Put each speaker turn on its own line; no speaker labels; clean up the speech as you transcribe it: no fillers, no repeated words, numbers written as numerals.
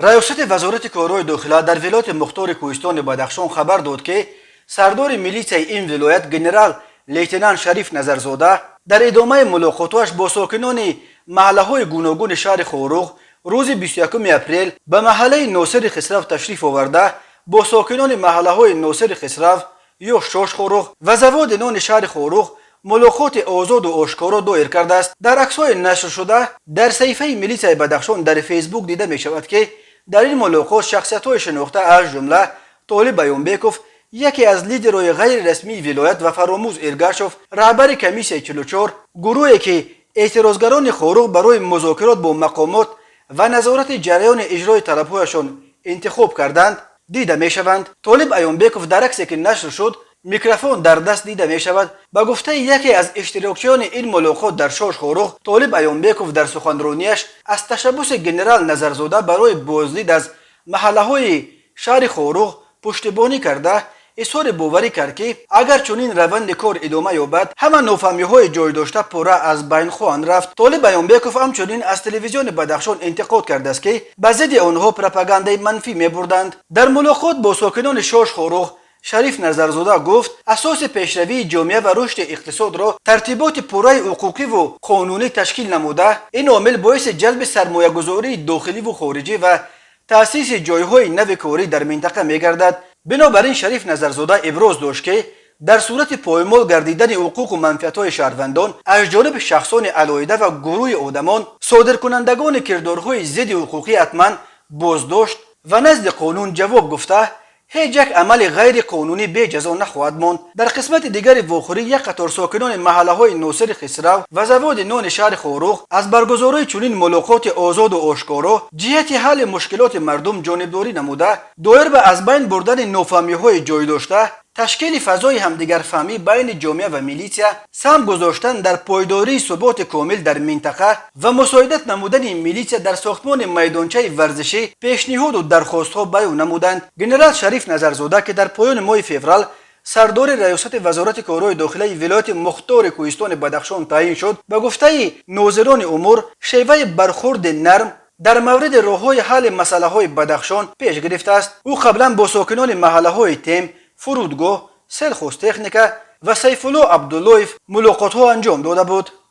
Раёсати Вазорати корҳои дохила дар вилояти мухтори Кӯҳистони Бадахшон хабар дод, ки сардори милитсияи ин вилоят генерал лейтенант Шариф Назарзода дар идомаи мулоқотҳояш бо сокинони маҳаллаҳои гуногуни шаҳри Хоруғ рӯзи 21 апрел ба маҳаллаи Носири Хисрав ташриф оварда, бо сокинони маҳаллаҳои Носири Хисрав ё Шош Хоруғ ва заводи нони шаҳри Хоруғ мулоқоти озоду ошкоро доир кардааст. Дар аксҳои нашршуда дар саҳифаи милитсияи Бадахшон дар Фейсбук дида мешавад, ки дар ин мулоқот шахсиятҳои шинохта, аз ҷумла Толиб Аёнбеков, яке аз лидерҳои ғайрирасмии вилоят, ва Фаромӯз Эргашов, раҳбари комиссияи 44, гурӯҳе ки эътирозгарони Хоруғ барои музокирот бо мақомот ва назорати ҷараёни иҷрои талабҳояшон интихоб карданд, дида мешаванд. Толиб Аёнбеков дар аксе, ки нашр шуд, микрофон дар даст дида мешавад. Ба гуфтаи яке аз иштирокчиёни ин мулоқот дар Шош Хоруғ, Толиб Аёнбеков дар суханронияш аз ташаббуси генерал Назарзода барои боздид аз маҳаллаҳои шаҳри Хоруғ пуштибонӣ карда, изҳори боварӣ кард, ки агар чунин раванди кор идома ёбад, ҳама нофаҳмиҳои ҷойдошта пурра аз байн хоҳанд рафт. Толиб Аёнбеков ҳамчунин аз телевизиони Бадахшон интиқод кардааст, ки ба зидди онҳо пропагандаи манфӣ мебурданд. Дар мулоқот бо сокинони Шош Хоруғ Шариф Назарзода гуфт, асоси пешравии ҷомеа ва рушди иқтисодро тартиботи пурраи ҳуқуқиву қонунӣ ташкил намуда, ин омил боиси ҷалби сармоягузории дохиливу хориҷӣ ва таъсиси ҷойҳои нави корӣ дар минтақа мегардад. Бинобар ин Шариф Назарзода иброз дошт, ки дар сурати поймол гардидани ҳуқуқу манфиатҳои шаҳрвандон аз ҷониби шахсони алоҳида ва гурӯҳи одамон, содиркунандагони кирдорҳои зидди ҳуқуқӣ ҳатман боздошт ва назди қонун ҷавоб гуфта, ҳеҷ як амали ғайриқонунӣ беҷазо нахоҳад монд. Дар қисмати дигари вохӯрӣ як қатор сокинони маҳаллаҳои Носири Хисрав ва заводи нони шаҳри Хоруғ аз баргузории чунин мулоқоти озоду ошкоро ҷиҳати ҳалли мушкилоти мардум ҷонибдорӣ намуда, доир ба аз байн бурдани нофаҳмиҳои ҷойдошта, ташкили фазои ҳамдигарфаҳмӣ байни ҷомеа ва милитсия, саҳм гузоштан дар пойдории суботи комил дар минтақа ва мусоидат намудани милитсия дар сохтмони майдончаи варзишӣ пешниҳоду дархостҳо баён намуданд. Генерал Шариф Назарзода, ки дар поёни моҳи феврал сардори раёсати Вазорати корҳои дохилаи вилояти мухтори Кӯҳистони Бадахшон таъин шуд, ба гуфтаи нозирони умур, шеваи бархурди нарм дар мавриди роҳҳои ҳалли масъалаҳои Бадахшон пеш гирифтааст. Ӯ қаблан бо сокинони маҳаллаҳои Тем, Фурудгоҳ, Селхозтехника ва Сайфулло Абдуллоев мулоқотҳо анҷом дода буд.